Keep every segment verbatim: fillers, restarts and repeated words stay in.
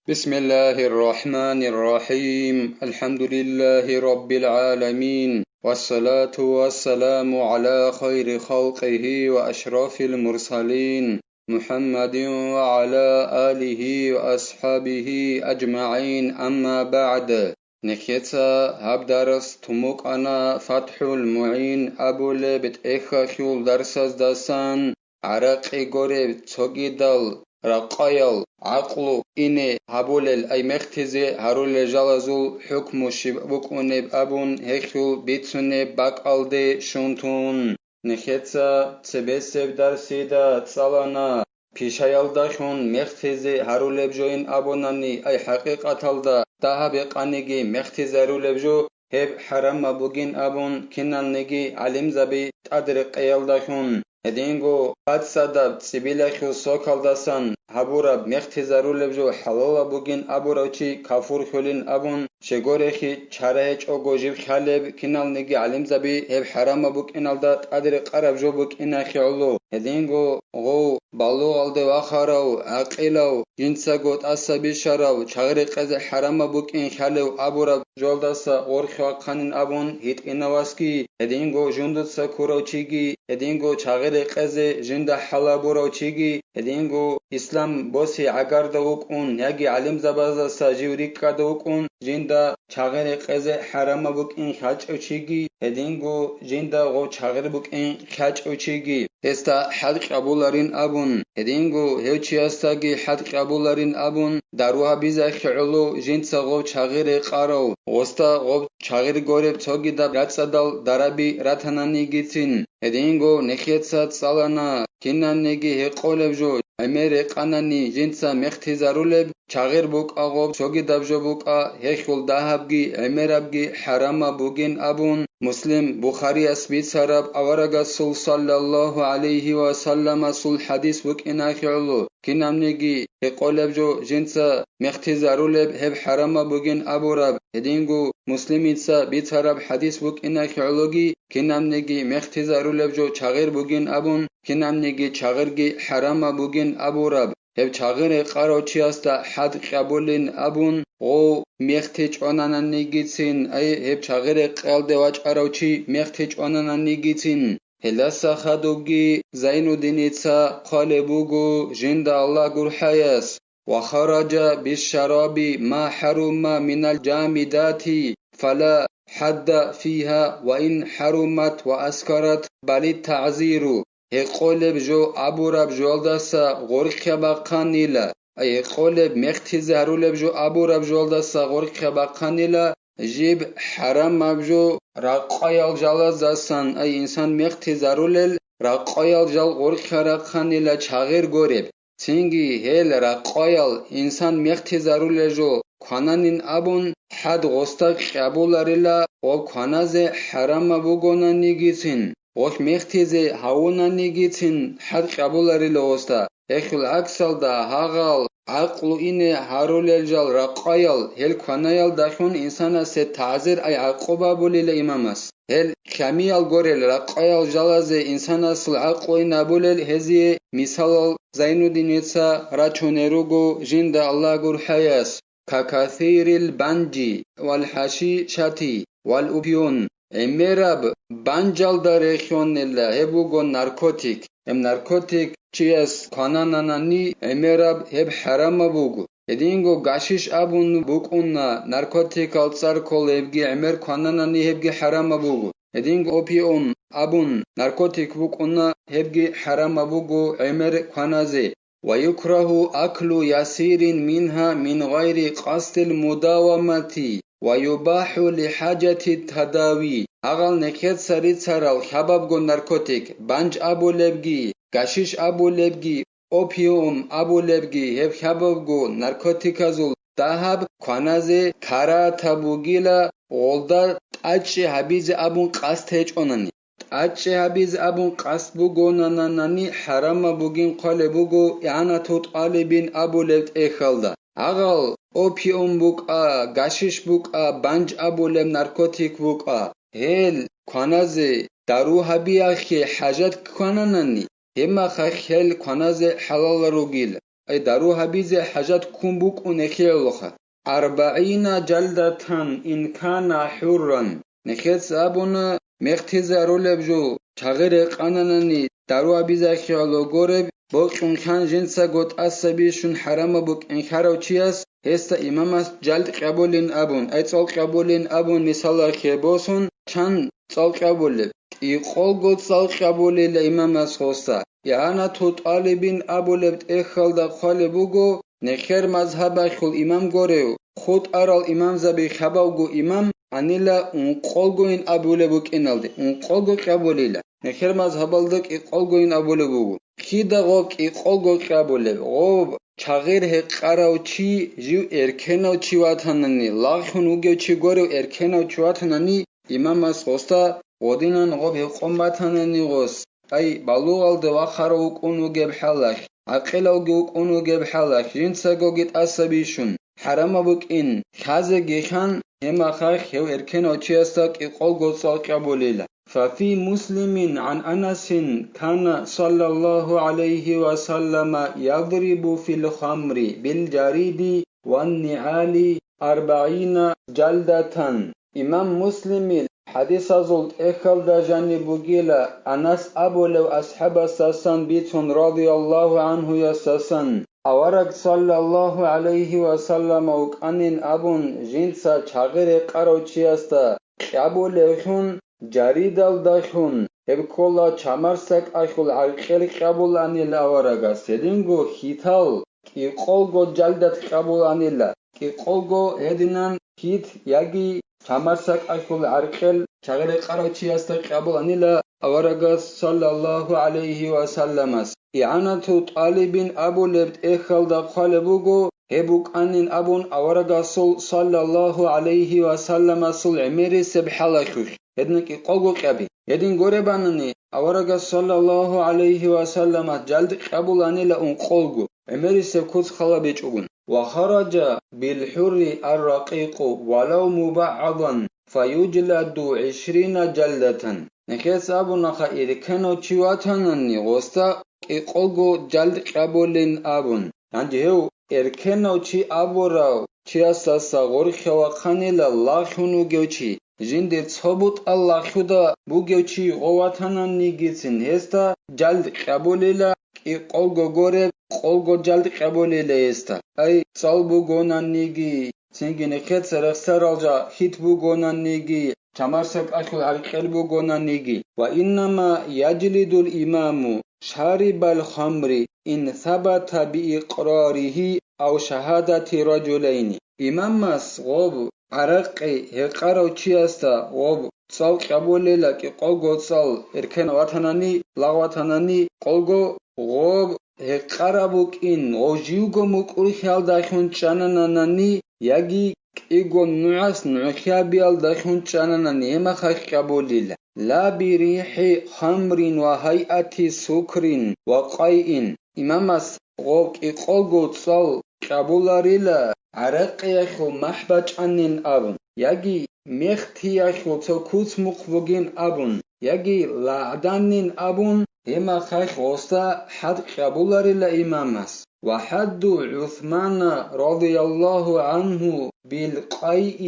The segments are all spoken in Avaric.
بسم الله الرحمن الرحيم. الحمد لله رب العالمين. والصلاة والسلام على خير خلقه وأشرف المرسلين محمد وعلى آله وأصحابه أجمعين. أما بعد. Нехеца гьаб дарс тумукъана ФатхӀул МугӀин абулеб тӀехьалъул дарсаздасан. ГӀаракъи гореб цогидал ракъаял гӀакълу ине гьабулел ай мехтизе гьарулел жалазул хӀукму щиб букӀунеб абун гьелъул бицунеб бакӀалде щун тун, нехеца цебесеб дарсида цӀалана. Пишаялдалъун мехтизе гьарулеб жоин абунани, ай хӀакъикъаталда дагьаб-къаниги мехтизарулеб жо, гьеб хӀарамаб бугин абун киналниги гӀалимзаби тӀадрекъеялдалъун, гьединго бацӀцӀадаб цӀибилахъул сокалдасан гьабураб мехтизарулеб жо хӀалалаб бугин абурав чи кафурлъулин абун, щегорехи чара гьечӀого жиб хъалеб киналниги гӀалимзаби гьеб хӀарамаб букӀиналда тӀадрекъараб жо букӀинахъе гӀоло. Гьединго гъов балугъалде вахарав, гӀакъилав, жинцаго тӀаса бищарав, чагъи рекъезе хӀарамаб букӀин хъалев абураб жолдаса гъоркь вахъанин абун гьитӀинавасги, гьединго жундуца ккурав чиги, гьединго чагъи рекъезе жинда хӀалабурав чиги, гьединго ислам босе гӀагарда вукӀун яги гӀалимзабаздаса жив рикӀкӀада вукӀун жинда чагъи рекъезе хӀарамаб букӀин хъачӀев чиги, гьединго жинда гъов чагъир букӀин хъачӀев чиги, гьесда хӀад кьабуларин абун, гьединго гьев чиясдаги хӀад кьабуларин абун, дару гьабизахъе гӀоло жинца гъов чагъи рекъарав, гъосда гъов чагъир гореб цогидаб рацӀцӀадал дараби ратананигицин. Гьединго нехеца цӀалана, кинабниги гьекъолеб жо, гӀемер рекъанани жинца мехтизарулеб, чагъир букӀа гъоб цогидаб жо букӀа, гьелъул дагьабги гӀемерабги хӀарамаб бугин абун, Муслим, Бухарияс бицараб аварагасул саллаллагьу гӀалайгьи ва салламасул хӀадис букӀинахъе гӀоло, кинабниги гьекъолеб жо жинца мехтизарулеб гьеб хӀарамаб бугин абураб, гьединго Муслимица бицараб хӀадис букӀинахъе гӀологи, кинабниги мехтизарулеб жо чагъир бугин абун, кинабниги чагъирги хӀарамаб бугин абураб, гьеб чагъир рекъарав чиясда хӀад кьабулин абун, гъов мехтичӀонананигицин, ай, гьеб чагъир рекъалде вачӀарав чи мехтичӀонананигицин. Гьелдаса хадубги Зайнуддиница хъвалеб буго жинда Аллагь гурхӀаяс: «Ва хараджа бишшараби ма хӀарума минал жамидати, фала хӀадда фигьа, ва ин хӀарумат ва аскарат, балит тагӀзиру». Гьекъолеб жо абураб жоялдаса гъоркьа бахъанила, гьекъолеб мехтизе гьарулеб жо абураб жоялдаса гъоркьа бахъанила, жиб хӀарамаб жо ракъаял жалаздасан, ай инсан мехтизарулел, ракъаял жал гъоркьа рахъанила чагъир гореб. Цинги гьел ракъаял инсан мехтизарулел жо квананин абун, хӀад гъосда кьабуларила ва кваназе хӀарамаб бугонанигицин, ва мехтизе гьавунанигицин хӀад кьабуларила гъосда. Гьелъул гӀаксалда гьагъал гӀакълу ине гьарулел жал ракъаял, гьел кванаялдалъун инсанасе тагӀзир ай гӀакъуба абулила имамас. Гьел хьамиял горел ракъаял жалазе инсанасул гӀакълу ин абулел гьезие мисалал Зайнуддиница рачунел руго жинда Аллагь гурхӀаяс: «Какасирил банжи вал хӀашишати вал упиюн». ГӀемераб банжалда рехьонела гьеб буго наркотик. Гьеб наркотик чияс кванананани гӀемераб гьеб хӀарамаб буго. Гьединго гашиш абун букӀуна наркотикал цӀар ккола, гьебги гӀемер квананани гьебги хӀарамаб буго. Гьединго опиум абун наркотик букӀуна, гьебги хӀарамаб буго гӀемер кваназе. «Ва юкрагьу аклу ясирин мингьа мин гъайри къасдил мудавамати, ва юбахӀу лихӀажати тадави». Гьагъал нехеца рицарал хабабго наркотик, банж абулебги, гашиш абулебги, опиум абулебги, гьеб хабабго наркотиказул дагьаб кваназе карагьатаб бугила, гъолда тӀачӀи гьабизе абун къасд гьечӀонани. ТӀачӀи гьабизе абун къасд бугонанани хӀарамаб бугин хъвалеб буго игӀанату тӀалибин абулеб тӀехьалда. Гьагъал опиум букӀа, гашиш букӀа, банж абулеб наркотик букӀа. Гьел кваназе дару гьабиялъе хӀажат ккананани, гьебмахалъ гьел кваназе хӀалалал ругила. ай дару гьабизе хӀажат ккун букӀун нехиялъулха. Арбагъина жалдатан ин кана хӀурран. Нехеца абуна, мехтизарулеб жо, чагъи рекъананани дару гьабизахиялъул гореб, бокьун хъан жинцаго тӀаса бищун хӀарамаб букӀин хьарав чияс, гьесда имамас жалд къабулин абун, ай цӀал къабулин абун мисалалъе босун, чан цӀал къабулеб, кӀикъолго цӀал къабулила имамас гъоса. ИгӀанату тӀалибин абулеб тӀехьалда хъвалеб буго, нехер мазгьабалъул имам горев, хутӀарал имамзаби хабавго имам анила ункъолгойин абулеб букӀиналде, ункъолго къабулила. Нехер мазгьабалда кӀикъолгойин абулеб буго. Кида гъоб кӀикъолго къабулеб? Гъоб чагъир гьекъарав чи, жив эркенав чи ватанани, лагълъун вугев чи горев эркенав чи ватанани, имамас гъоста гъодинан гъоб гьекъон батанани гъос, ай, балугъалде вахарав вукӀун вугеб хӀалалъ, гӀакъилавги вукӀун вугеб хӀалалъ, жинцагоги тӀаса бищун, хӀарамаб букӀин, лъазеги хъан, гьеб мехалъ гьев эркенав чиясда кӀикъолго цӀал къабулила. ففي مسلم عن أنس كان صلى الله عليه وسلم يضرب في الخمر بالجريد والنعال أربعين جلدة. Имам Муслимил хӀадисазул тӀехьалда жаниб бугила, Анас абулев асхӀабасдасан бицун, радияллагьу гӀанхуясдасан, авараг саллаллагьу гӀалайгьи ва саллама вукӀанин абун жинца чагъи рекъарав чиясда кьабулевлъун, жаридалдалъун, гьеб ккола чамарсакӀалъул гӀаркьел кьабуланила аварагас, гьединго хьитал кӀикъолго жалдат кьабуланила, кӀикъолго гьединан хьит яги чамарсакӀалъул гӀаркьел чагъи рекъарав чиясда кьабуланила аварагас саллаллагьу гӀалайгьи ва салламас. ИгӀанату тӀалибин абулеб тӀехьалда хъвалеб буго, гьеб букӀанин абун аварагасул саллаллагьу гӀалайгьи ва салламасул гӀемерисеб хӀалалъулъ, гьедин кӀикъого кьаби. Гьедин гуребанани, аварагас саллаллагьу гӀалайгьи ва саллама жалд кьабуланила ункъолго, гӀемерисеб куц халабичӀогун. وخرج بالحر الرقيق ولو مبعضا فيجلد عشرين جلدة. Нехеца абунаха, иркенав чи ватанани, гъосда кӀикъого жалд кьабулин абун. Гьанже гьев эркенав чи абурав чиясдаса гъоркье вахъанила лагълъун вугев чи, жинде цо бутӀа лагълъуда бугев чи гъов ватананигицин гьесда жалд кьабулила, кӀикъолго гуреб, кӀикъолго жалд кьабулила гьесда. Ай, цӀал бугонаниги, цинги нехеца рехсарал жа хьит бугонаниги, чамарсакӀалъул гӀаркьел бугонаниги. وإنما يجلد الإمام شارب الخمر إن ثبت بإقراره أو شهادة رجلين. Имамас гъоб гӀаракъи гьекъарав чиясда гъоб цӀал кьабулила, кӀикъого цӀал, эркен ватанани, лагъ ватанани, кӀикъого гъоб гьекъараб букӀин, гъов живго мукӀурхьалдалъун чӀананани, яги кӀиго нугӀас нугӀлъабиялдалъун чӀананани, гьеб мехалъ кьабулила. لا بريح خمر وهيئة سكر وقيء. Имамас гъоб кӀикъого цӀал кьабуларила гӀаракъиялъул махӀ бачӀанин абун, яги мехтиялъул цо куц-мухъ бугин абун, яги лагъданин абун, гьеб мехалъ гъосда хӀад кьабуларила имамас. وحد عثمان رضي الله عنه بالقيء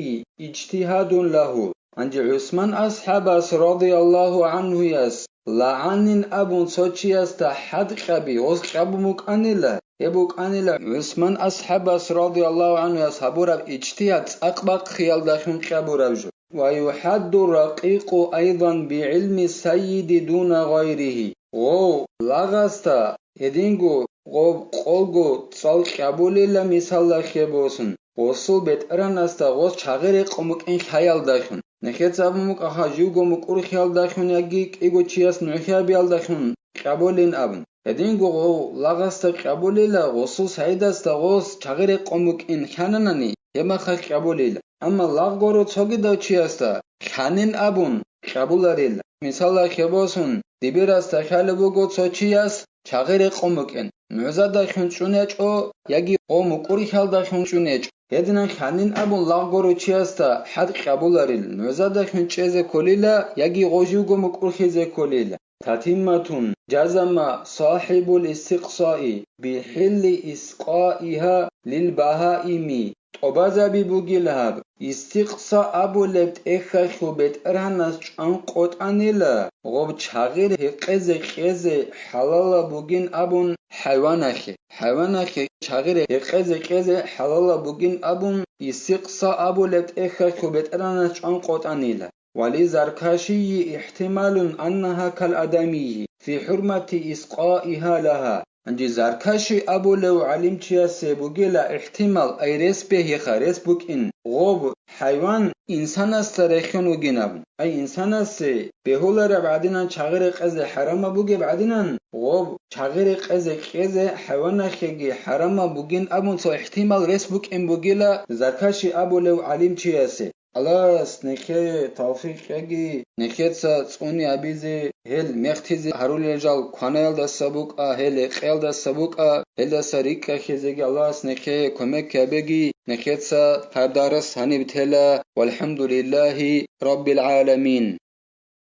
اجتهاد له. Гьанже ГӀусман асхӀабас радияллагьу гӀанхуяс лагъанин абун цо чиясда хӀад кьаби, гъос кьабун букӀанила, гьеб букӀанила ГӀусман асхӀабас радияллагьу гӀанхуяс гьабураб ижтигьад цӀакъ бахъиялдалъун кьабураб жо. ويحد الرقيق أيضا بعلم السيد دون غيره. Гъов лагъасда гьединго гъоб кӀикъого цӀал кьабулила, мисалалъе босун, гъосул бетӀергьанасда гъос чагъи рекъон букӀин лъаялдалъун. Нехеца абун букӀаха, живго мукӀурхьалдалъун яги кӀиго чияс нугӀлъабиялдалъун кьабулин абун. Гьединго гъов лагъасда кьабулила, гъосул сайидасда гъос чагъи рекъон букӀин лъананани, гьеб мехалъ кьабулила. Амма лагъ гуро цогидав чиясда лъанин абун кьабуларила. Мисалалъе босун, дибирасда лъалеб буго цо чияс чагъи рекъон букӀин, нугӀзадалъун чӀун ячӀо яги гъов мукӀурхьалдалъун чӀун ячӀо. Гьединан лъанин абун лагъ гуро чиясда хӀад кьабуларила, нугӀзадалъун чӀезе кколила яги гъов живго мукӀурхьизе кколила. تتمة جزم صاحب الاستقصاء بحل إسقائها للبهائم. ТӀубазаби бугила гьаб, истикъса абулеб тӀехьалъул бетӀергьанас чӀван къотӀанила, гъоб чагъир гьекъезе кьезе хӀалалаб бугин абун хӀайванахъе, хӀайванахъе чагъир гьекъезе кьезе хӀалалаб бугин абун, истикъса абулеб тӀехьалъул бетӀергьанас чӀван къотӀанила. وللزركشي احتمال أنها كالآدمي في حرمة إسقائها لها. Гьанже Заркаши абулев гӀалимчиясе бугила ихтимал, ай рес бегьиха, рес букӀин, гъоб хӀайван инсанасда рехьун вугин абун. Ай инсанасе бегьулареб гӀадинан чагъи рекъезе хӀарамаб бугеб гӀадинан, гъоб чагъи рекъезе кьезе хӀайванахъеги хӀарамаб бугин абун цо ихтимал рес букӀин бугила Заркаши абулев гӀалимчиясе. Аллагьас нехее тавфикъ кьеги, нехеца цӀуни абизе гьел мехтизе гьарулел жал кванаялдаса букӀа, гьел рекъеялдаса букӀа, гьелдаса рикӀкӀахьизеги Аллагьас нехее кумек кьабеги, нехеца гьаб дарас гьаниб тела. ВалхӀамдулиллагьи раббил гӀаламин.